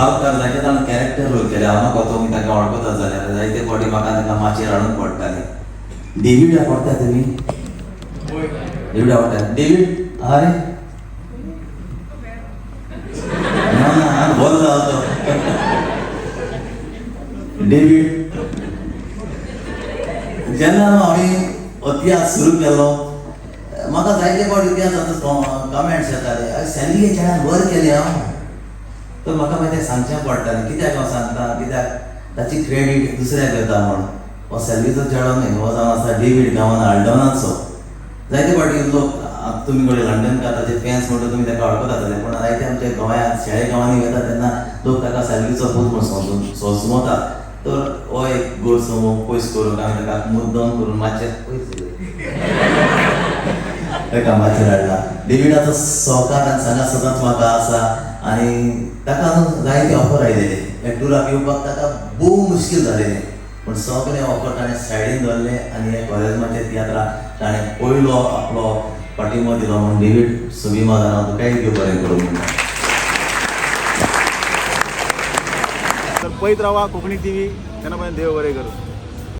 पालकार जायते जाण कॅरेक्टर रोल केले. हांव नको तुमी तांकां वळखता जाल्यार जायते फावटी म्हाका तांकां माचयेर हाडून पडटाले. डेवीड आवडटा तुमी? डेवीड आवडटा? डेवीड आहा रे? ना ना, हांव बरो जालो तो डेवीड. जेन्ना हांवें हो तियात्र सुरू केलो, म्हाका जायते फावटी इतिहासाचो कमेंट्स येताले, अरे सॅली चेड्यान बरें केलें हांव. तर म्हाका मागीर तें सांगचें पडटालें. कित्याक हांव सांगता, कित्याक ताची क्रेडीट दुसऱ्याक वता म्हूण. हो सॅल्वीचो चेडो न्हय, हो जावन आसा डेवीड गांवान आल्डोनाचो. जायते फावटी लोक, तुमी कडेन लंडनकार ताचे फॅन्स म्हणटा, तुमी ताका वळखता जातले, पूण जायते आमच्या गोंयांत शेळे गांवांनी वता तेन्ना लोक ताका सॅल्वीचो पूत म्हूण समजून समजता. तर हो एक गैरसमज पयस करूंक आमी ताका मुद्दम करून मातशें पयस ताका माचयेर हाडला. डेविडाचो सहकार आनी सांगात सदांच म्हाका आसा आनी ताका न्हू जायते ऑफर आयलेले. ह्या टुराक येवपाक ताका भोव मुश्कील जालेलें, पूण सगळे ऑफर ताणें सायडीन दवरले आनी ह्या कॉलेजमाचे तियात्राक ताणें पयलो आपलो पाठिंबो दिलो. म्हूण डेवीड सुबीमा जाणा, तुकाय देव बरें करूं म्हणटा. तर पळयत रावा कोंकणी टीव्ही. तेन्ना पर्यंत देव बरें करूं.